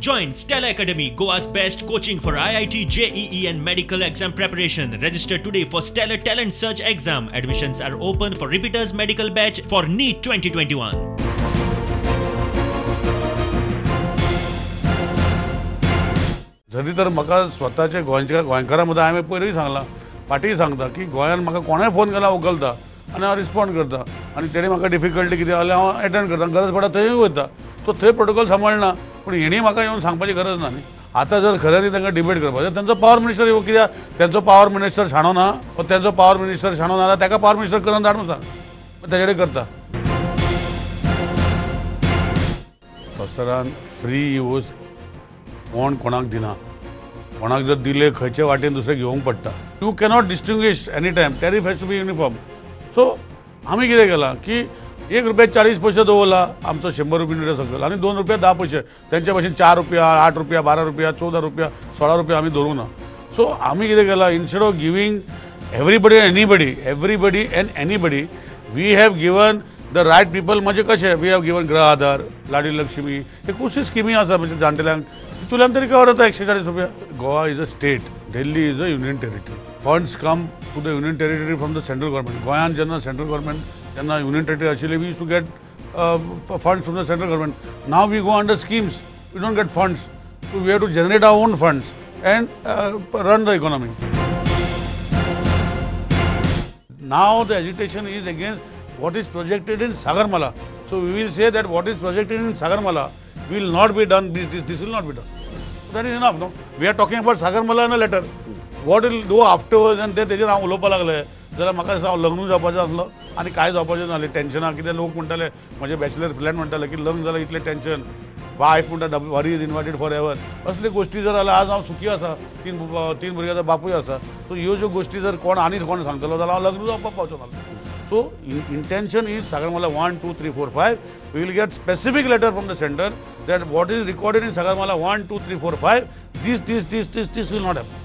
Join Stellar Academy, Goa's best coaching for IIT, JEE and medical exam preparation. Register today for Stellar Talent Search exam. Admissions are open for repeaters medical batch for NEET 2021. जरी तर म्हाका स्वताचे गोंयच्या गोंयकारां मदें हांवें पयरूय सांगलां, फाटीय सांगता की गोंयान म्हाका कोणेय फोन केला उखलता आनी हांव रिस्पोंड करता आनी तेणी म्हाका डिफिकल्टी कितें जाल्यार हांव एटेंड करता, गरज पडटा थंयूय वयता. सो थंय प्रोटोकॉल सांबाळना, पूण हेणी म्हाका येवन सांगपाची गरज ना न्ही. आतां जर खऱ्यांनी तांकां डिबेट करपाक जाय, तेंचो पावर मिनिस्टर येवं, कित्याक तेंचो पावर मिनिस्टर शाणो ना, वो तेंचो पावर मिनिस्टर शाणो ना जाल्यार ताका पावर मिनिस्टर करून धाडून सांग, तेजे कडेन करता. संवसारान फ्री यूज कोण कोणाक दिना, कोणाक जर दिले खंयचे वाटेन दुसरे घेवंक पडटा. You cannot distinguish any time, tariff has to be uniform. So आमी कितें केलां की 1 रुपया 40 पयशे दवरला आमचो 100 रुपया युनिटा सकयल आनी 2 रुपया 10 पयशे, तेंचे भशेन 4 रुपया, 8 रुपया, 12 रुपया, 14 रुपया, 16 रुपया आमी धरूंक ना. सो आमी कितें केलां, instead of giving everybody and anybody, everybody and anybody, we have given the right people. म्हणजे कशें, we have given Gruha Aadhaar, Ladli Lakshmi, हे खुबश्यो स्किमी आसा म्हणजे जाणटेल्यांक, तितूंतल्यान तरी कवर जाता 140 रुपया. Goa is a state, Delhi is a union territory. Funds come to the union territory from the central government. गोंयांत जेन्ना सेंट्रल गव्हर्मेंट जेन्ना युनियन टेरिटरी आशिल्ली, we used to get funds from the central government. Now we go under schemes, we don't get funds. So we have to generate our own funds and run the economy. Now the agitation is against what is projected in Sagarmala. So we will say that what is projected in Sagarmala will not be done, this will not be done. That is enough, no? We are talking about Sagarmala in a letter. What will do afterwards and तेजेर हांव उलोवपाक लागलें जाल्यार म्हाका दिसता हांव लग्नूय जावपाचें आसलो आनी कांय जावपाचें नासलें. टेंशनां कितें लोक म्हणटाले, म्हजे बॅचलर फ्रेंड म्हणटाले की लग्न जाल्यार इतलें टेंशन, वायफ म्हणटा worry is invited for ever, असले गोश्टी जर जाल्यार आज हांव सुखी आसा, तीन भुरग्यांचो बापूय आसा. सो ह्यो ज्यो गोश्टी जर कोण आनी कोण सांगतलो जाल्यार हांव लग्न जावपाक पावचो ना. So intention is Sagarmala 1, 2, 3, 4, 5. We will get specific letter from the center that what is recorded in Sagarmala 1, 2, 3, 4, 5, this, this, this, this, this will not happen.